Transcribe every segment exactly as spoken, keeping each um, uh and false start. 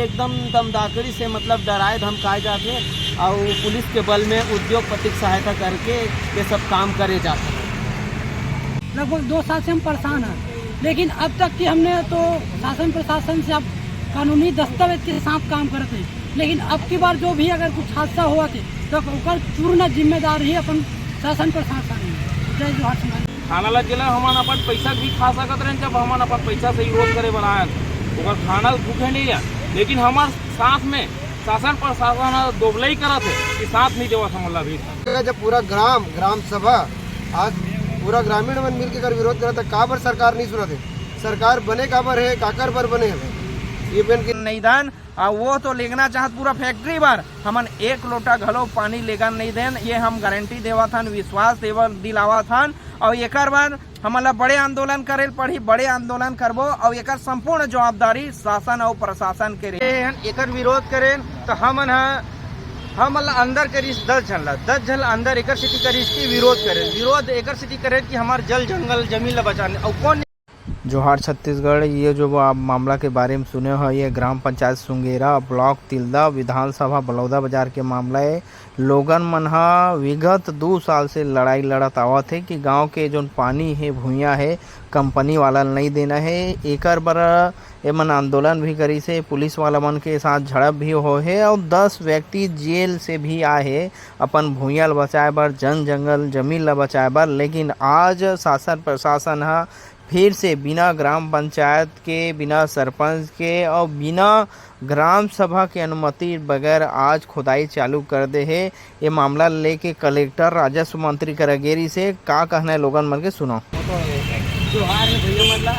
एकदम दमदाकड़ी से, मतलब, डराए धमकाए जाथे, अउ पुलिस के बल में उद्योगपति के सहायता करके ये सब काम करे जाथे। लगभग दो साल से हम परेशान हैं, लेकिन अब तक कि हमने तो शासन प्रशासन से अब कानूनी दस्तावेज के साथ काम करत हैं, लेकिन अब की बार जो भी अगर कुछ हादसा होवत है तो ओकर पूर्ण जिम्मेदार ही अपन शासन प्रशासन है। जय जोहार संगवारी। थाना ला जेला हमन अपन पैसा भी खा सकत रहेन, जब हमन अपन पैसा से विरोध करे बर आयन, ओकर थाना ला भूखे नहीं है, लेकिन हमार साथ में शासन प्रशासन ह दोबलई करत है कि साथ नहीं देवत हमन ला भी। जब पूरा ग्राम, ग्राम सभा, आज पूरा ग्रामीण मन मिलके अगर विरोध करत है, काबर सरकार नहीं सुनत है? सरकार बने काबर है, काकर बर बने है? ये बेन के नहीं दान, आ वो तो लेगना चाहत पूरा फैक्ट्री बर, हमन एक लोटा घलो पानी लेगन नहीं देन, ये हम गारंटी देवत हन, विश्वास देवत दिलावत हन। और एकर बर हमन ला बड़े आंदोलन करे ल पड़ही, बड़े आंदोलन करबो और एकर संपूर्ण जवाबदारी शासन और प्रशासन के रहे। एकर विरोध करेन तो हमन ह, हमन ला अंदर करिस दस झन ला, दस झन ला अंदर एकर सेती करिस कि विरोध करेन, विरोध एकर सेती करेन कि हमार जल जंगल जमीन ला बचाने। और कौन जोहार छत्तीसगढ़। ये जो आप मामला के बारे में सुने हो, ये ग्राम पंचायत सुंगेरा, ब्लॉक तिल्दा, विधानसभा बलौदा बाजार के मामला है। लोगन मन ह विगत दू साल से लड़ाई लड़त आवत हे कि गांव के जोन पानी हे, भुइयां हे, कंपनी वाला ल नइ देना हे। एकर बर एमन आंदोलन भी करिस हे। पुलिस वाला मन के साथ झड़प भी होए हे और दस व्यक्ति जेल से भी आए हे अपन भुइयां ल बचाए बर, जन जंगल जमीन ल बचाए बर। लेकिन आज शासन प्रशासन ह फिर से बिना ग्राम पंचायत के, बिना सरपंच के और बिना ग्राम सभा के अनुमति बगैर आज खुदाई चालू कर दे हे। ये मामला लेके कलेक्टर, राजस्व मंत्री करा गे रिहिस हे। का कहना है लोगन मन के, सुनो। जोहार है भैया मन ला।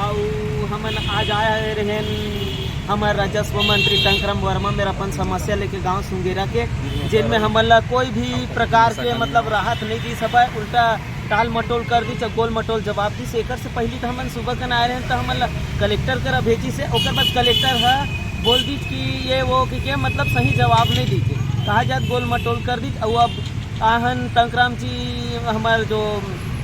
अउ हमन आज आए रहेन हमर राजस्व मंत्री टंकराम वर्मा मेर अपन समस्या लेके गांव सुंगेरा के, जेन में हमन ला कोई भी प्रकार के, मतलब, राहत नहीं दी सबै, उल्टा टाल मटोल कर दिस, गोल मटोल जवाब दिस। एकर से पहिली तो हमन सुबह कन आए रहेन, तो हमन ला कलेक्टर करा भेजिस हे। ओकर बाद कलेक्टर ह बोल दिस कि ये वो कि के, मतलब, सही जवाब नहीं दिस हे, कहा जात गोल मटोल कर दिस। अउ अब आहन टंकराम जी, हमार जो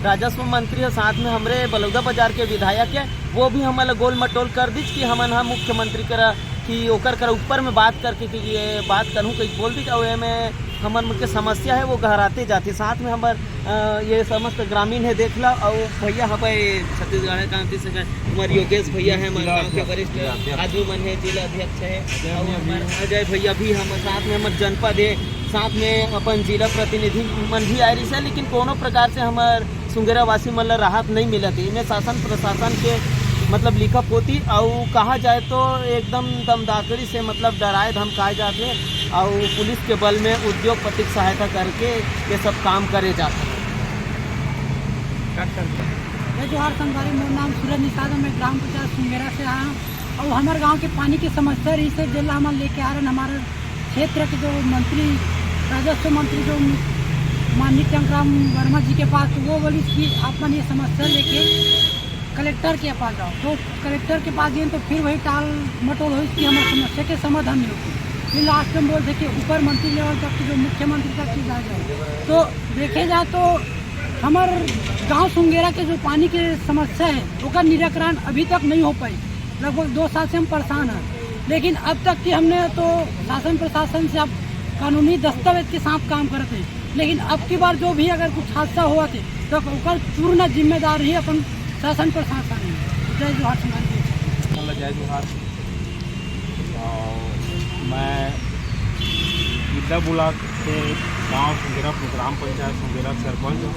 राजस्व मंत्री है, साथ में हमरे बलौदा बाजार के विधायक है, वो भी हमन ला गोल मटोल कर दिस कि हमन हा मुख्यमंत्री करा, कि ओकर करा ऊपर में बात करके कि ये बात करूँ कहीं बोल दिस। अउ एमे हमर मन के समस्या है वो गहराते जाथे। साथ में हमर, अ, ये समस्त ग्रामीण है, देख ला। अउ भैया हवे छत्तीसगढ़ क्रांति संग्राम, हमार योगेश भैया है, हमारे गांव के वरिष्ठ आदमी मन है, जिला अध्यक्ष है। अउ हमार अजय भैया भी हम साथ में, हमार जनपद है, साथ में अपन जिला प्रतिनिधि मन भी आए रहिस हे, लेकिन कोनो प्रकार से हमार सुंगेरा वासी मन ल राहत नहीं मिलत हे। एमे शासन प्रशासन के, मतलब, लिखा पोती अउ कहा जाए तो एकदम दमदाकड़ी से, मतलब, डराए धमकाए जाथे अउ पुलिस के बल में उद्योगपति के सहायता करके ये सब काम करे जाथे। जय जोहार संगवारी, मोर नाम सूरज निषाद है, मैं ग्राम पंचायत सुंगेरा से आया हूँ। अउ हमर गांव के पानी के समस्या रहिस हे, जेला हमन लेके आ रहेन हमर क्षेत्र के जो मंत्री, राजस्व मंत्री जो माननीय टंकराम वर्मा जी के पास, तो वो बोलिस कि आप मन ये समस्या लेके कलेक्टर के पास जाओ। तो कलेक्टर के पास गए तो फिर वही टाल मटोल होइस कि हमर समस्या के समाधान नहीं होती। फिर लास्ट में बोलते कि ऊपर मंत्री लेवल तक की, जो मुख्यमंत्री तक की जाए जाए। तो देखे जाए तो हमर गांव सुंगेरा के जो पानी के समस्या है, ओकर निराकरण अभी तक नहीं हो पाई। लगभग दो साल से हम परेशान हैं, लेकिन अब तक कि हमने तो शासन प्रशासन से अब कानूनी दस्तावेज के साथ काम करते हैं, लेकिन अब की बार जो भी अगर कुछ हादसा होवत है तो ओकर पूर्ण जिम्मेदार ही अपन शासन प्रशासन है। जय जोहार संगवारी। जय जोहार। और मैं इद्दा ब्लॉक के गांव सुंगेरा, ग्राम पंचायत सुंगेरा सरपंच हूँ।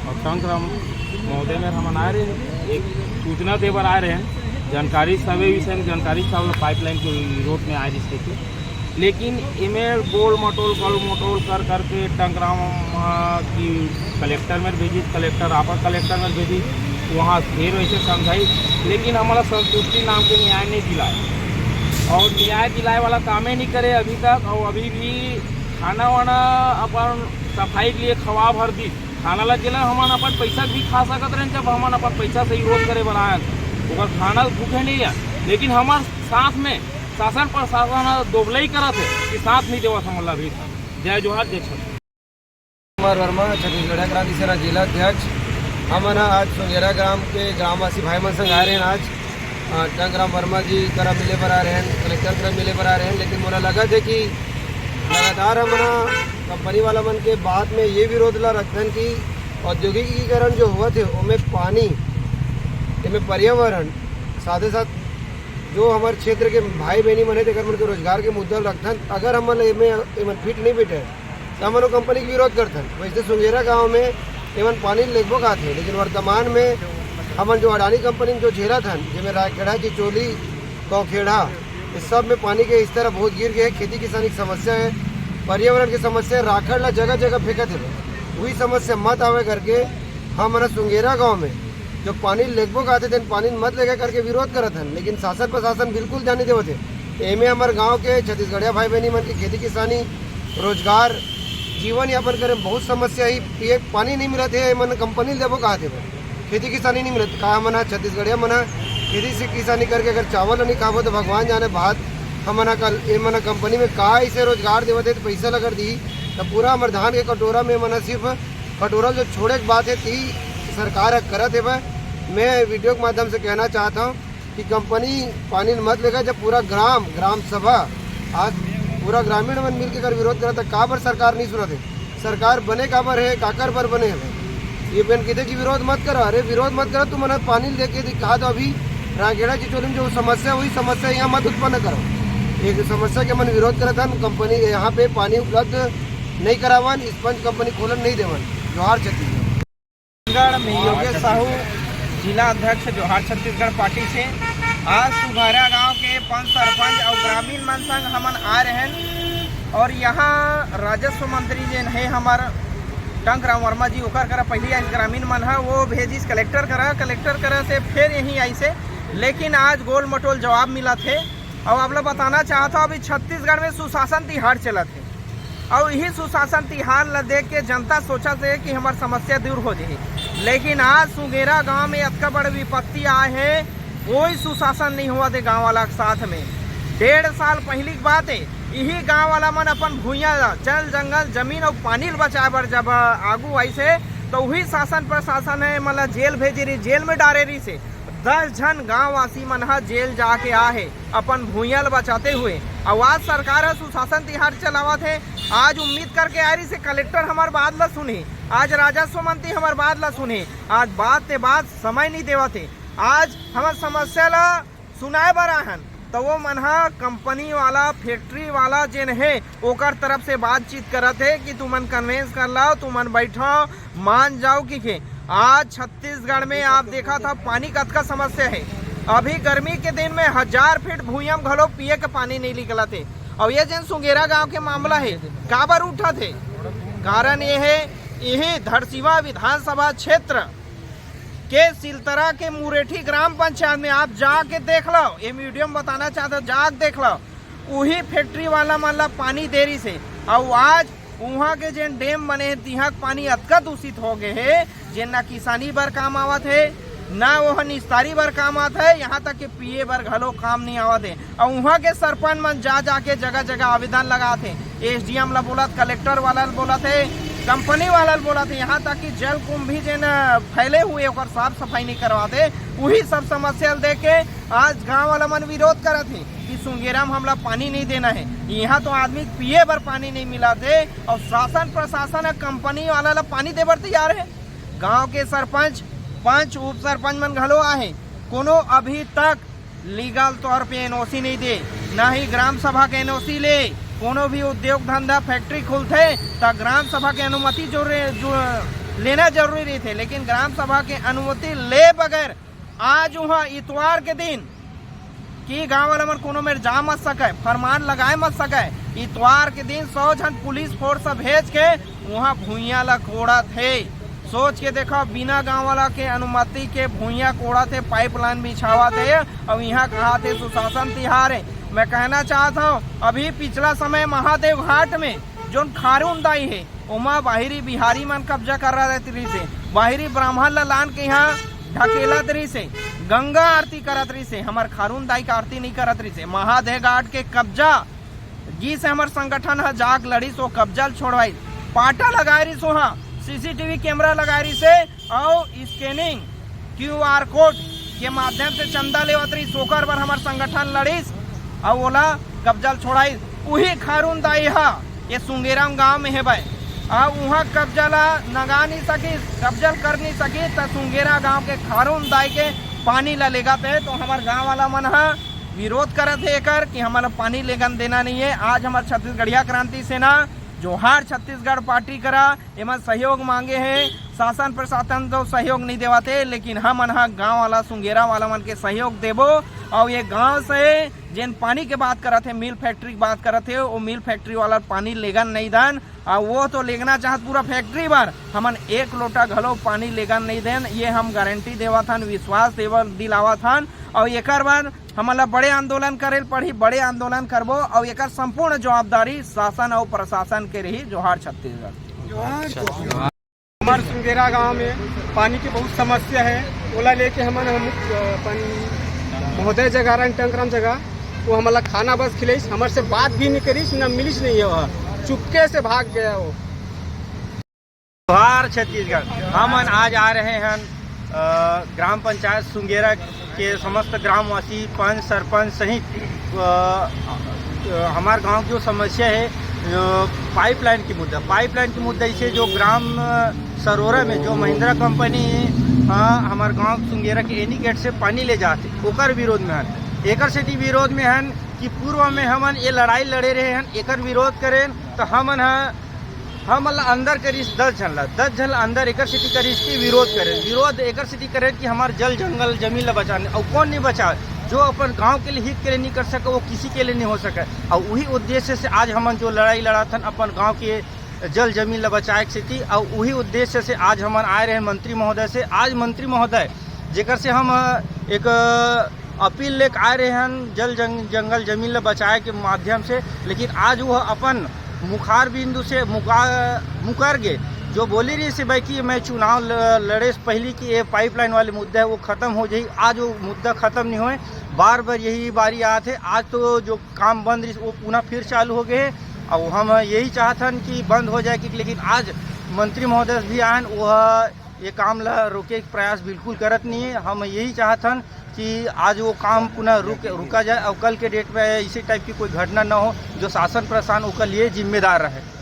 और टंकराम महोदय मेर हमन आए रहे, एक सूचना दे बर आए रहे, जानकारी सभी विषय में जानकारी सब पाइपलाइन के विरोध में आए रहिस हे। लेकिन एमे गोल मटोल, गोल मटोल कर करके टंकराम ह कि कलेक्टर मेर भेजिस, कलेक्टर अपर कलेक्टर मेर भेजिस, वहाँ फिर वैसे समझाई, लेकिन हमला संतुष्टि नाम के न्याय नहीं दिलाए। और न्याय दिलाए वाला कामे नहीं करे अभी तक। और अभी भी खाना वाना अपन सफाई के लिए खवा भर दी। खाना ला जेला हमन अपन पैसा भी खा सकत रहेन, जब हमन अपन पैसा से विरोध करे बर आयन, ओकर खाना भूखे नहीं है, लेकिन हमर साथ में शासन प्रशासन ह दोबलई करत है कि साथ नहीं देवत हमन ला भी। जय जोहार, जय छत्तीसगढ़। कुमार वर्मा, छत्तीसगढ़ क्रांति सेना जिला अध्यक्ष। हमन ह आज सुंगेरा ग्राम के ग्रामवासी भाई मन संग आए रहेन आज, टंक राम वर्मा जी करा मिले बर आ रहे हैं, कलेक्टर करा मिले बर आ रहे हैं, लेकिन मोला लगत हे कि लगातार हमन ह कंपनी वाला मन के बात में ये विरोध ला रखथन कि औद्योगिकीकरण जो होवत हे, ओमे पानी, एमे पर्यावरण, साथे साथ जो हमर क्षेत्र के भाई बहनी मन हे, तेकर मन के रोजगार के मुद्दा ल रखथन। अगर हमन ल एमे, एमन फिट नहीं बैठे, त हमन ओ कंपनी के विरोध करथन। वैसे सुंगेरा गांव में एमन पानी लेगबो काथे, लेकिन वर्तमान में हमन जो अडानी कंपनी में जो झेलत हन, जेमे रायखेड़ा, चिचोली, कौखेड़ा, इस सब में पानी के स्तर बहुत गिर गए। खेती किसानी की समस्या है, पर्यावरण की समस्या है, राखड़ ला जगह जगह फेंकत हे। वही समस्या मत आवे करके हमन ह सुंगेरा गांव में जो पानी लेगबो काथे, तेन पानी मत लेगे करके विरोध करत हन, लेकिन शासन प्रशासन बिल्कुल ध्यान नहीं देवत हे। एमे हमर गांव के छत्तीसगढ़िया भाई बहनी मन के खेती किसानी, रोजगार, जीवन यापन करे में बहुत समस्या ही। पिए के पानी नहीं मिलत हे, एमन कंपनी ल देबो काथे बर, खेती किसानी नहीं मिलत। का हमन ह छत्तीसगढ़िया मन ह खेती से किसानी करके अगर चावल नहीं खाबो तो भगवान जाने भात हमन ह कल, एमन ह कंपनी में का इसे रोजगार देवत हे तो पैसा ल अगर दी, तो पूरा हमर धान के कटोरा में एमन ह सिर्फ कटोरा जो छोड़े के बात हे, ती सरकार ह करत हे। मैं वीडियो के माध्यम से कहना चाहता हूँ कि कंपनी पानी ल मत लेगा, जब पूरा ग्राम, ग्राम सभा, आज पूरा ग्रामीण मन मिलके कर विरोध करत हे, काबर सरकार नहीं सुनत हे? सरकार बने काबर हे, काकर बर बने हे? ये बेन किथे कि विरोध मत करो। अरे विरोध मत करो, तुमन पानी लेके दिखा दो। अभी रायखेड़ा चिचोली में जो समस्या, वही समस्या यहाँ मत उत्पन्न करो। ये जो समस्या के मन विरोध करत हन, कंपनी यहाँ पे पानी उपलब्ध नहीं करावन, स्पंज कंपनी खोलन नहीं देवन। जोहार छत्तीसगढ़। छत्तीसगढ़, मैं योगेश साहू, जिला अध्यक्ष जोहार छत्तीसगढ़ पार्टी से। आज सुंगेरा गांव के पंच, सरपंच और ग्रामीण मन संग हमन आ रहे हैं और यहाँ राजस्व मंत्री जेन हे हमर टंक राम वर्मा जी, ओकर करा पहली आइस ग्रामीण मन ह, वो भेजिस कलेक्टर करा, कलेक्टर करा से फिर यहीं आइस हे। लेकिन आज गोल मटोल जवाब मिलत हे। और आप ला बताना चाहत हूँ, अभी छत्तीसगढ़ में सुशासन तिहार चलत हे। अउ इही सुशासन तिहार ल देख के जनता सोचत हे कि हमर समस्या दूर हो जाही, लेकिन आज सुंगेरा गांव में अतका बड़ विपत्ति आए हे, कोई सुशासन नहीं होवत हे गांव वाला के साथ में। डेढ़ साल पहिली के बात हे, इही गांव वाला मन अपन भुइयां ल, जल, जंगल, जमीन अउ पानी ल बचाए बर जब आगू आइस हे, तो उही शासन प्रशासन हे, एमन ल जेल भेजे रहिस, जेल में डारे रहिस हे। दस झन गांववासी मन ह जेल जाके आ हे अपन भुइयां ल बचाते हुए। अउ आज सरकार ह सुशासन तिहार चलावत हे। आज उम्मीद करके आ रहिस हे कलेक्टर हमर बात ल सुनही, आज राजस्व मंत्री हमर बात ल सुनही। आज बात ते बात समय नहीं देवत हे। आज हमर समस्या ल सुनाए बर आहन, तो वो मन ह कंपनी वाला, फैक्ट्री वाला जेन हे, ओकर तरफ से बातचीत करत हे कि तुमन कन्विंस कर लाओ, तुमन बैठो, मान जाओ कि के। आज छत्तीसगढ़ में आप देखत हव पानी कतका समस्या हे। अभी गर्मी के दिन में हजार फीट भुइयां म घलो पिए के पानी नहीं निकलत हे। अउ ये जेन सुंगेरा गांव के मामला हे, काबर उठत हे? कारण ये हे, इही धरसीवा विधानसभा क्षेत्र के सिलतरा के मुरेठी ग्राम पंचायत में आप जाके देख लो, ये वीडियो में बताना चाहत हव, जाके देख लो, उही फैक्ट्री वाला मन ला पानी दे रहिस हे। अउ आज उहाँ के जेन डैम बने हे, तिहाँ के पानी अतका दूषित हो गए हे, जेन ना किसानी बर काम आवत हे, ना ओह निस्तारी बर काम आवत हे, यहाँ तक कि पिए बर घलो काम नहीं आवत हे। अउ उहाँ के सरपंच मन जा जाके जगह जगह आवेदन लगात हे, एसडीएम ला बोलत, कलेक्टर वाला ला बोलत हे, कंपनी वाला ला बोलत हे, यहाँ तक कि जल कुंभ भी जेन फैले हुए ओकर साफ सफाई नहीं करवात हे। उही सब समस्या ल देख के आज गांव वाला मन विरोध करत हे कि सुंगेरा म हमला पानी नहीं देना हे। यहाँ तो आदमी के पिए बर पानी नहीं मिलत हे अउ शासन प्रशासन ह कंपनी वाला ला पानी दे बर तैयार हे। गांव के सरपंच, पंच, उप सरपंच मन घलो आहे, कोनो अभी तक लीगल तौर पे एनओसी नहीं दे, ना ही ग्राम सभा के एनओसी ले। कोनो भी उद्योग धंधा फैक्ट्री खुलथे त ग्राम सभा के अनुमति जो, जो लेना जरूरी रहिथे, लेकिन ग्राम सभा के अनुमति ले बगैर आज उहाँ इतवार के दिन कि गांव वाला मन कोनो मेर जा मत सकय, फरमान लगाए मत सकय। इतवार के दिन सौ झन पुलिस फोर्स भेज के उहाँ भुइयां ला कोड़त हे। सोच के देखो, बिना गांव वाला के अनुमति के भुइयां कोड़त हे, पाइपलाइन बिछावत हे, अउ इहाँ कहत हे सुशासन तिहार हे। मैं कहना चाहत हूँ, अभी पिछला समय महादेव घाट में जोन खारून दाई हे, ओमा बाहिरी बिहारी मन कब्जा करत रहिस हे, बाहिरी ब्राह्मण ला लान के यहाँ ढकेलत रहिस हे, गंगा आरती करत रहिस हे, हमर खारून दाई के आरती नहीं करत रहिस हे। महादेव घाट के कब्जा गिस हे, हमर संगठन ह जाके लड़िस, ओ कब्जा ल छोड़वाइस, पाटा लगाए रहिस, ओहा सीसीटीवी कैमरा लगाए रहिस हे, अउ स्कैनिंग क्यूआर कोड के माध्यम से चंदा लेवत रहिस, ओकर बर हमर संगठन लड़िस अउ ओला कब्जा ल छोड़ाइस। उही खारून दाई ह ये सुंगेरा गांव में हेबे, अउ उहाँ कब्जा ला नगा नहीं सकिस, कब्जा ल कर नहीं सकिस, त सुंगेरा गांव के खारून दाई के पानी ला लेगत हे। तो हमर गांव वाला मन ह विरोध करत हे एकर कि हमन ला पानी लेगन देना नहीं है। आज हमर छत्तीसगढ़िया क्रांति सेना जोहार छत्तीसगढ़ पार्टी करा एमन सहयोग मांगे हे। शासन प्रशासन तो सहयोग नहीं देवत हे, लेकिन हमन ह गांव वाला सुंगेरा वाला मन के सहयोग देबो। अउ ये गांव से जेन पानी के बात करत हे, मिल फैक्ट्री के बात करत हे, वो मिल फैक्ट्री वाला पानी लेगन नहीं दन। अउ वो तो लेगना चाहत पूरा फैक्ट्री बर, हमन एक लोटा घलो पानी लेगन नहीं देन। ये हम गारंटी देवत हन, विश्वास देवत दिलावत हन। अउ एकर बर हमन ला बड़े आंदोलन करे ल पड़ही, बड़े आंदोलन करबो अउ एकर संपूर्ण जवाबदारी शासन अउ प्रशासन के रही। जोहार छत्तीसगढ़। जोहार। हमर सुंगेरा गांव में पानी की बहुत समस्या है, ओला लेके हमन हम अपन महोदय जगह रहन टंकराम जगह, वो हमला खाना बस खिलाइस, हमर से बात भी नहीं करिस, ना मिलिस नहीं है, वह चुपके से भाग गया वो। जोहार छत्तीसगढ़। हमन आज आ रहे हैं, अ, ग्राम पंचायत सुंगेरा के समस्त ग्रामवासी, पंच, सरपंच सहित, अ, अ, हमार गांव की जो समस्या है, अ, पाइपलाइन की मुद्दा, पाइपलाइन की मुद्दा इसे जो ग्राम, अ, सरोरा में जो महिंद्रा कंपनी, अ, हमार गांव सुंगेरा के एनी गेट से पानी ले जाते, ओकर विरोध में हन। एकर सेती विरोध में हन कि पूर्व में हमन ये लड़ाई लड़े रहे हन, एकर विरोध करेन, तो हमन ह हमन ला अंदर करिस दस झन ला, दस झन ला अंदर एकर सेती करिस कि विरोध करे, विरोध एकर सेती करे कि हमार जल जंगल जमीन ला बचाने, अउ कौन नहीं बचावे? जो अपन गांव के लिए, हित के लिए नहीं कर सके, वो किसी के लिए नहीं हो सके। अउ वही उद्देश्य से आज हमन जो लड़ाई लड़ाथन अपन गांव के जल जमीन ला बचाए के सेती, अउ वही उद्देश्य से आज हमन आए रहे मंत्री महोदय से। आज मंत्री महोदय जेकर से हम, अ, एक, अ, अपील लेके आए रहे हन जल जंग-, जंगल जमीन ला बचाए के माध्यम से, लेकिन आज वो अपन मुखार बिंदु से मुका-, मुकर गे। जो बोली रहिस हे भाई कि मैं चुनाव ल-, लड़े से पहली कि ये पाइपलाइन वाले मुद्दा है वो खत्म हो जाही, आज वो मुद्दा खत्म नहीं होए, बार बार यही बारी आत है। आज तो जो काम बंद रहिस वो पुनः फिर चालू हो गए है। और हम यही चाहत हन कि बंद हो जाए कि, लेकिन आज मंत्री महोदय भी आए हन, वो ये काम ला रोके के प्रयास बिल्कुल करत नहीं है। हम यही चाहत हन कि आज वो काम पुनः रुक, रुका जाए और कल के डेट में इसी टाइप की कोई घटना ना हो जो शासन प्रशासन ओकर लिए जिम्मेदार रहे।